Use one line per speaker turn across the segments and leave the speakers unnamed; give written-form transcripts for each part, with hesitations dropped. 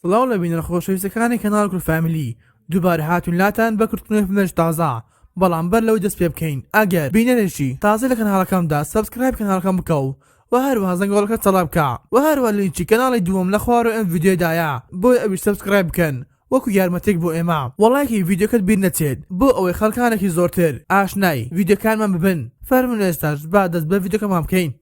سڵاو لە بینەرە خۆشەویستەکانی کەناڵ کورد فامیلی دووبارە هاتوین لاتان بە کورتکردنەوەی فیلمێکی تازە بەڵام بەر لەوەی دەست پێ بکەین ئەگەر بینەرێکی تازە لە کەناڵەکەمدا subscribe کەناڵەکەم بکە و وە هەروەها زەنگۆڵەکە چالاک بکە وە هەروەها لینکی کەناڵی دووەم لە خوارەوەی ئەم ڤیدیۆیەدایە بۆیە ئەویش subscribe بکەن وەکو یارمەتیەک بۆ ئێمە وە ڵایکی ڤیدیۆکەت بیر نەچێت بۆ ئەوەی خەڵکانێکی زۆرتر ئاشنای ڤیدیۆکانمان ببن فەرموون ئێستاش با دەست بە ڤیدیۆکەمان بکەین.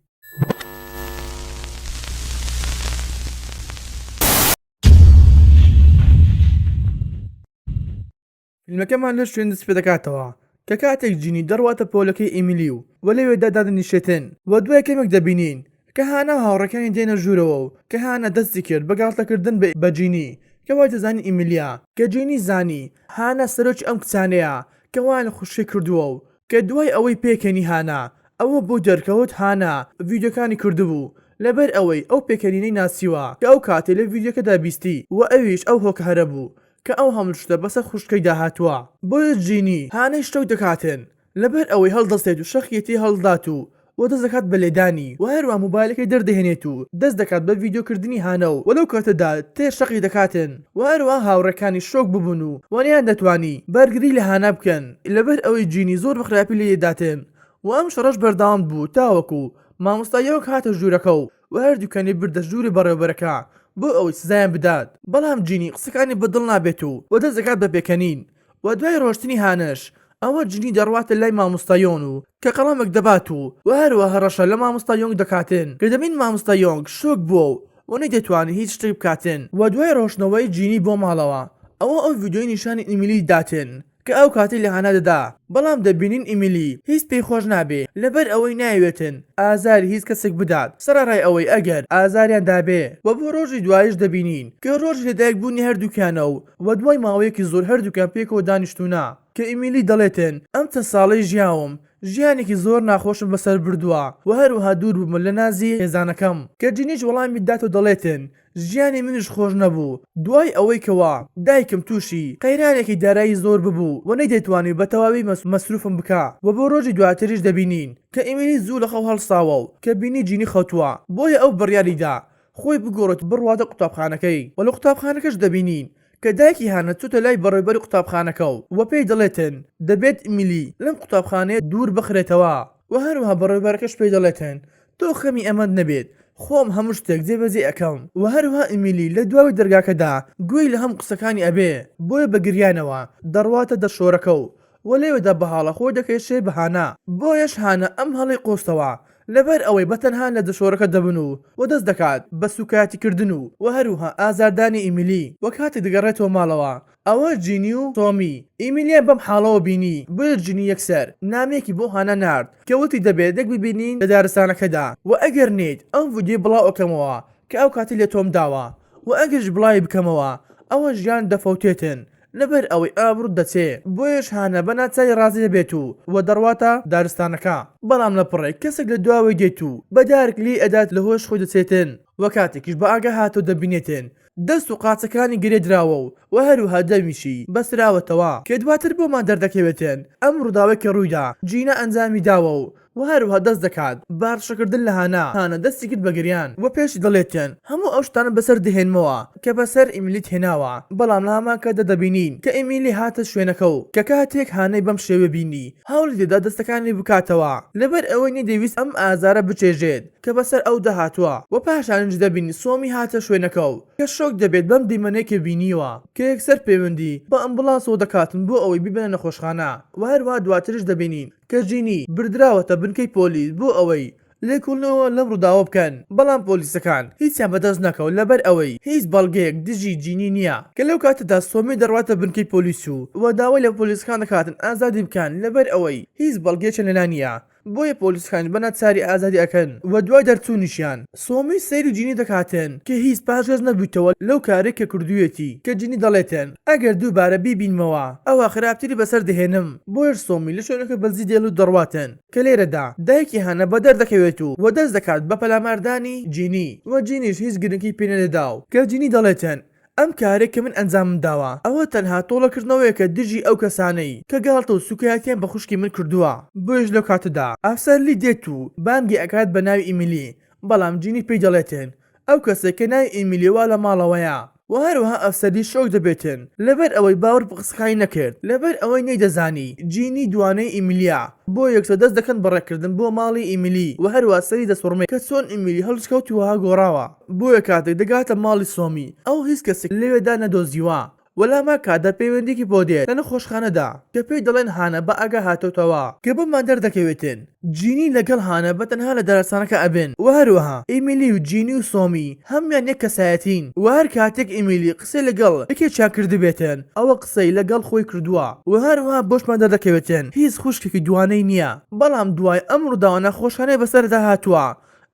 فیلمەکەمان لە شوێن دەست پێدەکاتەوە کە کاتێک جینی دەڕواتە پۆلەکەی ئیمیلی و و لەوێدا دادەنیشێتن و دوای کەمێک دەبینین کە هانا و هاوڕێکانی دێنە ژوورەوە و کە هانا دەستی کرد بە گاڵتەکردن بە جینی کە وای دەزانی ئیمیلیە کە جینی زانی هانا سەرۆکی ئەم کچانەیە کە وایان لە خوشکەی کردووە و کە دوای ئەوەی پێکەنی هانا ئەوە بۆی دەرکەوت هانا ڤیدیۆکانی کردبوو لەبەر ئەوەی ئەو پێکەنینەی ناسیوە کە ئەو کاتەی لە ڤیدیۆکەدا بیستی وە ئەویش ئەو هۆکارە بوو کە ئەو هەموو شتە بەسەر خوشکەیدا هاتووە بۆیە جینی هانای شۆک دەکاتن لەبەر ئەوەی هەڵدەستێت و شەقی تێ هەڵدات و وە دەست دەکات بە لێدانی وە هەروەها موبایلەکەی دەردەهێنێت و دەست دەکات بە ڤیدیۆ کردنی هانا و وە لەو کاتەدا تێر شەقی دەکاتن وە هەروەها هاوڕێکانی شۆک ببوون و وە نەیاندەتوانی بەرگری لە هانا بکەن لەبەر ئەوەی جینی زۆر بە خراپی لێی دەداتن وە ئەم شەڕەش بەردەوام بوو تاوەکو مامۆستا یۆنگ هاتە ژوورەکە و وە هەردووکیانی بردە ژووری بەڕێوەبەرەکە بۆ ئەوەی سزایان بدات بەڵام جینی قسەکانی بە دڵ نابێت و وە دەست دەکات بە پێکەنین وە دوای ڕۆشتنی هانەش ئەوە جینی دەڕواتە لای مامۆستا یۆن و کە قەڵەمێک دەبات و وە هەروە هەڕەشە لە مامۆستا یۆنگ دەکاتن کە دەبین مامۆستا یۆنگ شۆک بووە و وە نەیدەتوانی هیچ شتێک بکاتن. وە دوای ڕۆشتنەوەی جینی بۆ ماڵەوە ئەوە ئەو ڤیدیۆی نیشانی ئیمیلی داتن کە ئەو کاتەی لە هانا دەدا بەڵام دەبینین ئیمیلی هیچ پێی خۆش نابێ لەبەر ئەوەی نایەوێتن ئازاری هیچ کەسێک بدات سەرەڕای ئەوەی ئەگەر ئازاریان دابێ وە بۆ ڕۆژی دوایش دەبینین کە ڕۆژی لەدایک بوونی هەردووکیانە و وە دوای ماوەیەکی زۆر هەردووکیان پێکەوە دانیشتوونە کە ئیمیلی دەڵێتن ئەم چەند ساڵەی ژیاوم ژیانێکی زۆر ناخۆشم بەسەر بردووە وە هەروەها دوور بووم لە نازی خێزانەکەم کە جینیش وەڵامی داتەوە دەڵێتن ژیانی منیش خۆش نەبوو دوای ئەوەی کەوا دایکم تووشی قەیرانێکی دارایی زۆر ببوو و نەیدەتوانی بە تەواوی مەسروفم بکا وە بۆ ڕۆژی دواتریش دەبینین کە ئیمیلی زوو لە خەو هەڵساوە و کە بینی جینی خەوتووە بۆیە ئەو بڕیاری دا خۆی بگۆڕێت و بڕواتە قوتابخانەکەی وە لە قوتابخانەکەش دەبینین کە دایکی هانا چۆتە لای بەڕێوبەری قوتابخانەکە و وە پێی دەڵێتن دەبێت ئیمیلی لەم قوتابخانەیە دوور بخرێتەوە وە هەروەها بەڕێوبەرەکەش پێی دەڵێتن تۆ خەمی ئەمەت نەبێت خۆم هەموو شتێک جێبەجێ ئەکەم وە هەروەها ئیمیلی لە دواوەی دەرگاکەدا گوێی لە هەموو قسەکانی ئەبێ بۆیە بە گریانەوە دەڕواتە دەشۆرەکە و وە لەوێدا بە هاڵە خۆی دەکێشێ بە هانا بۆیەش هانا ئەم هەڵەی قۆستەوە لەبەر ئەوەی بە تەنها لە دەشۆرەکە دەبن و وە دەست دەکات بە سوکایەتی کردن و وە هەروها ئازاردانی ئیمیلی وە کاتێک دەگەڕێتەوە ماڵەوە ئەوە جینی و تۆمی ئیمیلیان بەم حاڵەوە بینی بۆیە جینی یەکسەر نامەیەکی بۆ هانا نارد کە وتی دەبێت یەک ببینین لە دارستانەکەدا وە ئەگەر نیت ئەم ڤیدیۆیە بڵاو ئەکەمەوە کە ئەو کاتەی لە تۆم داوە وە ئەگەریش بڵاوی بکەمەوە ئەوە ژیانت دەفەوتێتن لەبەر ئەوەی ئابڕوت دەچێ بۆیەش هانا بە ناچاری ڕازی دەبێت و وە دەڕواتە دارستانەکە بەڵام لە پڕێک کەسێک لە دواوەی دێت و بە دارک لێی ئەدات لە هۆش خۆی دەچێتن وە کاتێکیش بە ئاگا هاتەوە دەبینێتن دەست و قاچەکانی گرێ دراوە و وە هەروەها دەمیشی بەستراوەتەوە کە دواتر بۆمان دەردەکەوێتن ئەم ڕووداوەی کە ڕوویدا جینا ئەنجامی داوە و وە هەروەها دەست دەکات بە هەڕەشەکردن لە هانا، هانا دەستی کرد بە گریان و پێشی دەڵێتن هەموو ئەو شتانە بەسەر دەهێنمەوە کە بەسەر ئیمیلیت هێناوە بەڵام لە هەمان کاتدا دەبینین کە ئیمیلی هاتە شوێنەکە و کە کاتێک هانای بەم شێوەیە بینی هەوڵی دەدا دەستەکانی بکاتەوە لەبەر ئەوەی نەیدەویست ئەم ئازارە بچێژێت کە بەسەر ئەودا هاتووە وە پاشانیش دەبینی سۆمی هاتە شوێنەکە و کە شۆک دەبێت بەم دیمەنەی کە بینیوە کە یەکسەر پەیوەندی بە ئەمبوڵانسەوە دەکاتن بۆ ئەوەی بیبەنە نەخۆشخانە وە هەروەها دواتریش دەبینین کە جینی بردراوەتە بنکەی پۆلیس بۆ ئەوەی لێکۆڵینەوە لەم ڕووداوە بکەن بەڵام پۆلیسەکان هیچیان بەدەست نەکەوت لەبەر ئەوەی هیچ بەڵگەیەک دژی جینی نییە کە لەو کاتەدا سۆمی دەڕواتە بنکەی پۆلیس و وە داوای لە پۆلیسەکان دەکاتن ئازادی بکەن لەبەر ئەوەی هیچ بەڵگەیەکیان لەلا نییە بۆیە پۆلیسەکانیش بە ناچاری ئازادی ئەکەن و دوای دەرچوونیشیان سۆمی سەیری جینی دەکاتن کە هیچ پاشگەز نەبوویتەوە لەو کارەی کە کردوویەتی کە جینی دەڵێتن ئەگەر دووبارە بیبینمەوە ئەوا خراپتری بەسەر دەهێنم بۆیەش سۆمی لە شوێنەکە بەزی دێڵ و دەڕواتن کە لێرەدا دایکی هانا بەدەر دەکەوێت و وە دەست دەکات بە پەلاماردانی جینی و جینیش هیچ گرنگی پێ نەدەدا و کە جینی دەڵێتن ئەم کارەی کە من ئەنجامم داوە ئەوە تەنها تۆڵەکردنەوەیەکە دژی ئەو کەسانەی کە گاڵتە و سوکایەتیان بە خوشکی من کردووە. بۆیەش لەو کاتەدا ئەفسەر لی دێت و بانگی ئەکات بە ناوی ئیمیلی بەڵام جینی پێی دەڵێتن ئەو کەسەی کە ناوی ئیمیلیە وا لە ماڵەوەیە. وە هەروەها ئەفسەریش شۆک دەبێتن لەبەر ئەوەی باوەڕ بە قسەکانی نەکرد لەبەر ئەوەی نەیدەزانی جینی دوانەی ئیمیلیە بۆ یەکسەر دەست دەکەن بە ڕێکردن بۆ ماڵی ئیمیلی وە هەروەها سەری دەسوڕمێ کە چۆن ئیمیلی هەڵسکەوتی وەها گۆڕاوە بۆیە کاتێک دەگاتە ماڵی سۆمی ئەو هیچ کەسێک لەوێدا نەدۆزیوە وە لەهەمان کاتدا پەیوەندیەکی بۆ دێت لە نەخۆشخانەدا کە پێی دەڵێن هانا بە ئاگا هاتۆتەوە کە بۆمان دەردەکەوێتن جینی لەگەڵ هانا بە تەنها لە دارستانەکە ئەبن وە هەروەها ئیمیلی و جینی و سۆمی هەموویان یەک کەسایەتین وە هەر کاتێک ئیمیلی قسەی لەگەڵ یەکێکیان کردبێتن ئەوە قسەی لەگەڵ خۆی کردووە وە هەروەها بۆشمان دەردەکەوێتن هیچ خوشکێکی دوانەی نیە بەڵام دوای ئەم ڕووداوە ناخۆشانەی بەسەردا هاتووە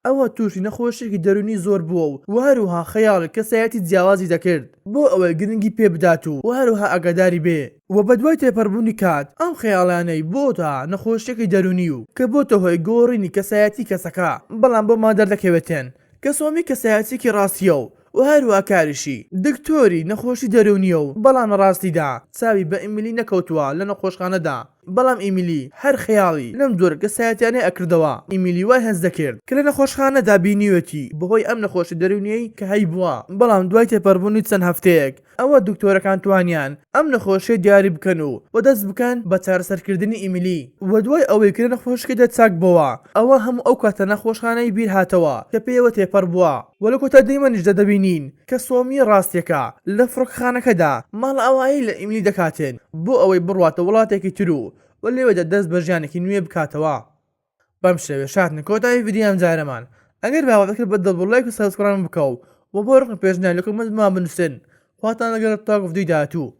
ئەوە تووشی نەخۆشیەکی دەروونی زۆر بووە و هەروەها خەیاڵی کەسایەتی جیاوازی دەکرد بۆ ئەوەی گرنگی پێ بدات و هەروەها ئاگاداری بێ و بەدوای تێپەڕبوونی کات ئەم خەیاڵانەی بۆتە نەخۆشیەکی دەروونی و کە بۆتە هۆی گۆڕینی کەسایەتی کەسەکە بەڵام بۆمان دەردەکەوێتن کە سۆمی کەسایەتیەکی ڕاستیە و هەروەها کاریشی دکتۆری نەخۆشی دەروونیە و بەڵام لە ڕاستیدا چاوی بە ئیمیلی نەکەوتووە لە نەخۆشخانەدا. بەڵام ئیمیلی هەر خەیاڵی لەم جۆرە کەسایەتیانەی ئەکردەوە، ئیمیلی وای هەست دەکرد کە لە نەخۆشخانەدا بینیوێتی بەهۆی ئەم نەخۆشی دەروونیەی کە هەیبووە، بەڵام دوای تێپەڕبوونی چەند هەفتەیەک ئەوە دکتۆرەکان توانیان ئەم نەخۆشیە دیاری بکەن و و دەست بکەن بە چارەسەرکردنی ئیمیلی و دوای ئەوەی کە لە نەخۆشیەکەیدا چاک بۆوە ئەوە هەموو ئەو کاتە نەخۆشخانەی بیر هاتەوە کە پێیەوە تێپەڕ بووە و لە کۆتا دیمەنیشدا دەبینین کە سۆمی ڕاستیەکە لە فڕۆکەخانەکەدا ماڵئاوایی لە ئیملی دەکاتن بۆ ئەوەی بڕواتە وڵاتێکی تر و و لەوێدا دەست بە ژیانێکی نوێ بکاتەوە. بەم شێوەیەش هاتنە کۆتایی ڤیدیۆی ئەمجارەمان ئەگەر بابەتەکەت بە دڵ بوو لایک و subscribe بکە و وە بۆ ڕق و پێشنیار لە comment بۆمان بنوسن خواتان لەگەڵ تاکو ڤیدیۆی داهاتوو.